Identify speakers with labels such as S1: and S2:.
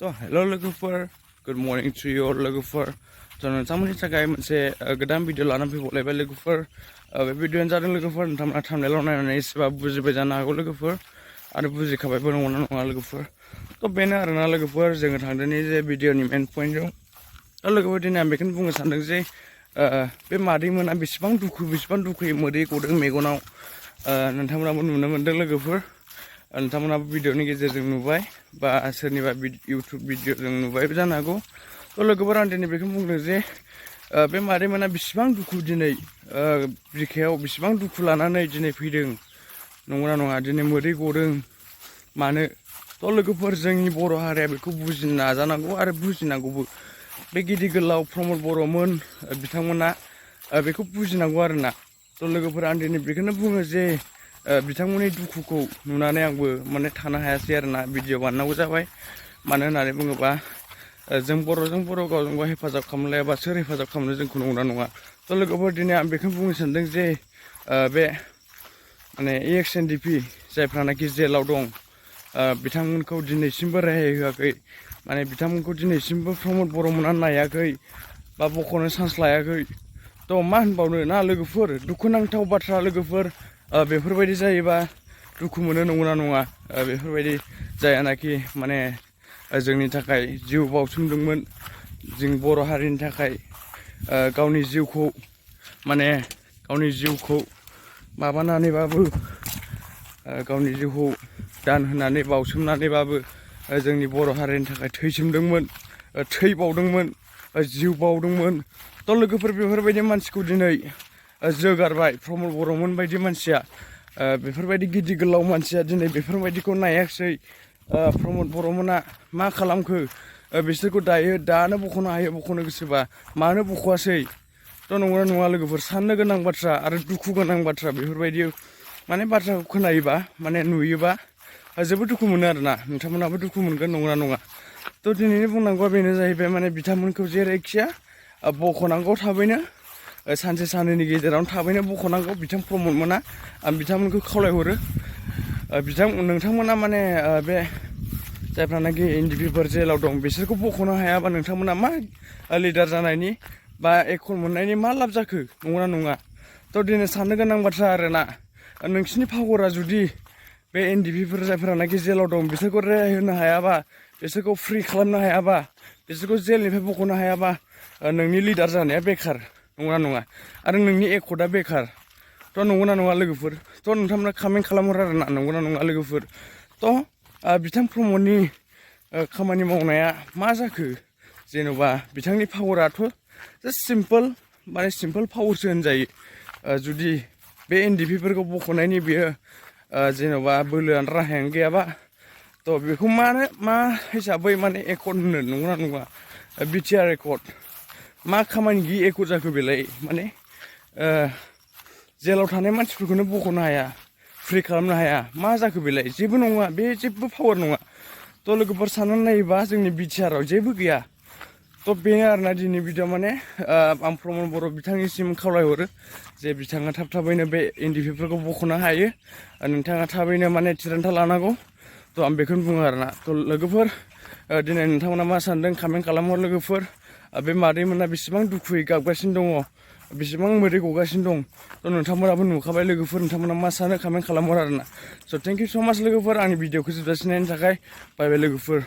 S1: तो हेलो लोगोफोर good morning to you लोगोफोर तो नोंथांमोननि थाखाय मोनसे गोदान भिडिअ लानानै फैबावलायबाय लोगोफोर बे भिडिअआनो जादों लोगोफोर नोंथांमोना थाम्बनेइलाव नायनानै एसेबाबो बुजिबाय जानो हागौ लोगोफोर आरो बुजिखाबायबो नंगौना नङा लोगोफोर तो बेनो आरोना लोगोफोर जोङो थांदोंनि जे भिडिअनि मेन पइन्टआव दा लोगोफोर दिनै आं बेखौनो बुंनो सानदों जे बे मादैमोना बेसेबां दुखुयै मोदै गदों मेगनाव नोंथांमोनाबो नुनो मोन्दों लोगोफोर नोंथांमोनाबो भिडिअनि गेजेरजों नुबाय बा सोरनिबा इउटुब भिडिअजों नुबायबो जानो हागौ तो लोगोफोर आं दिनै बेखौनो बुंदों जे बे मादैमोना बेसेबां दुखु दिनै बिखायाव बेसेबां दुखु लानानै दिनै फैदों नंगौना नङा दिनै मोदै गदों मानो तो लोगोफोर जोंनि बर' हारिया बेखौ बुजिनो नाजानांगौ आरो बुजिनांगौबो बे गिदिर गोलाव प्रमद बर'मोन बिथांमोना बेखौ बुजिनांगौ आरोना तो लोगोफोर आं दिनै बेखौनो बुङो जे बिथांमोननि दुखुखौ नुनानै आंबो माने थानो हायासै आरोना भिडिअ बानायनांगौ जाबाय मानो होननानै बुङोबा जों बर'जों बर' गावजों गाव हेफाजाब खालामलायाबा सोर हेफाजाब खालामनो जोंखौ नंगौना नङा तो लोगोफोर दिनै आं बेखौनो बुंनो सानदों जे बे माने NDFB जायफ्रानाखि जेलाव दं बिथांमोनखौ दिनैसिमबो रेहाय होआखै माने बिथांमोनखौ दिनैसिमबो प्रमद बर'मोना नायाखै बा बख'नो चान्स लायाखै तो मा होनबावनो ना लोगोफोर दुखुनांथाव बाथ्रा लोगोफोर बेफोरबायदि जायोबा दुखु मोनो नंगौना नङा बेफोरबायदि जायानाखि माने जोंनि थाखाय जिउ बाउसोमदोंमोन जों बर' हारिनि थाखाय गावनि जिउखौ माने गावनि जिउखौ माबानानैबाबो गावनि जिउखौ दान होनानै बाउसोमनानैबाबो जोंनि बर' हारिनि थाखाय थैसोमदोंमोन थैबावदोंमोन जिउ बाउदोंमोन तो लोगोफोर बेफोरबायदि मानसिखौ दिनै जोगारबाय प्रमद बर'मोन बायदि मानसिया बेफोरबायदि गिदिर गोलाव मानसिया दिनै बेफोरबायदिखौ नायाखिसै प्रमद बर'मोना मा खालामखो बिसोरखौ दानो बख'नो हायो बख'नो गोसोबा मानो बख'वासै तो नंगौना नङा लोगोफोर साननो गोनां बाथ्रा आरो दुखु गोनां बाथ्रा बेफोरबायदि माने बाथ्राखौ खोनायोबा माने नुयोबा जोबोद दुखु मोनो आरोना नोंथांमोनाबो दुखु मोनगोन नंगौना नङा तो दिनैनि बुंनांगौआ बेनो जाहैबाय माने बिथांमोनखौ जेरैखिया बख'नांगौ थाबैनो सानसे साननैनि गेजेरावनो थाबैनो बख'नांगौ बिथां प्रमद मोना आं बिथांमोनखौ खावलायहरो नोंथांमोना माने बे जायफ्रानाखि NDFBफोर जेलाव दं बिसोरखौ बख'नो हायाबा नोंथांमोना मा लिडार जानायनि बा एकन मोननायनि मा लाब जाखो नंगौना नङा तो दिनै साननो गोनां बाथ्रा आरोना नोंसिनि पावारा जुदि बे NDFBफोर जायफ्रानाखि जेलाव दं बिसोरखौ रेहाय होनो हायाबा बिसोरखौ फ्रि खालामनो हायाबा बिसोरखौ जेलनिफ्राय बख'नो हायाबा नोंनि लिडार जानाया बेखार नंगौना नङा आरो नोंनि एकर्डआ बेखार तो नंगौना नङा लोगोफोर तो नोंथांमोना कमेन्ट खालामहर आरोना नंगौना नङा लोगोफोर तो बिथां प्रमदनि खामानि मावनाया मा जाखो जेन'बा बिथांनि पावाराथ' जास्ट सिम्पोल माने सिम्पोल पावारसो होनजायो जुदि बे NDFBफोरखौ बख'नायनि बेयो जेन'बा बोलोआनो राहायानो गैयाबा तो बेखौ मा हिसाबै माने एकर्ड होनो नंगौना नङा BTR एकर्ड मा खामानि गैयि एकर्ड जाखो बेलाय माने जेलाव थानाय मानसिफोरखौनो बख'नो हाया फ्रि खालामनो हाया मा जाखो बेलाय जेबो नङा बे जेबो पावार नङा तो लोगोफोर साननानै नायोबा जोंनि BTRआव जेबो गैया तो बेनो आरोना दिनै भिडिअ माने आं प्रमद बर' बिथांनिसिम खावलायहरो जे बिथाङा थाबैनो बे NDFBफोरखौ बख'नो हायो नोंथाङा थाबैनो माने थिरांथा लानांगौ तो आं बेखौनो बुङो आरोना तो लोगोफोर दिनै नोंथांमोना मा सानदों कमेन्ट खालामहर लोगोफोर बे मादैमोना बेसेबां दुखुयै गाबगासिनो दङ बेसेबां मोदै गगासिनो दं तो नोंथांमोनाबो नुखाबाय लोगोफोर नोंथांमोना मा सानो कमेन्ट खालामहर आरोना स' थेंक इउ स' माच लोगोफोर आंनि भिडिअखौ जोबजासिम नायनायनि थाखाय बाय बाय लोगोफोर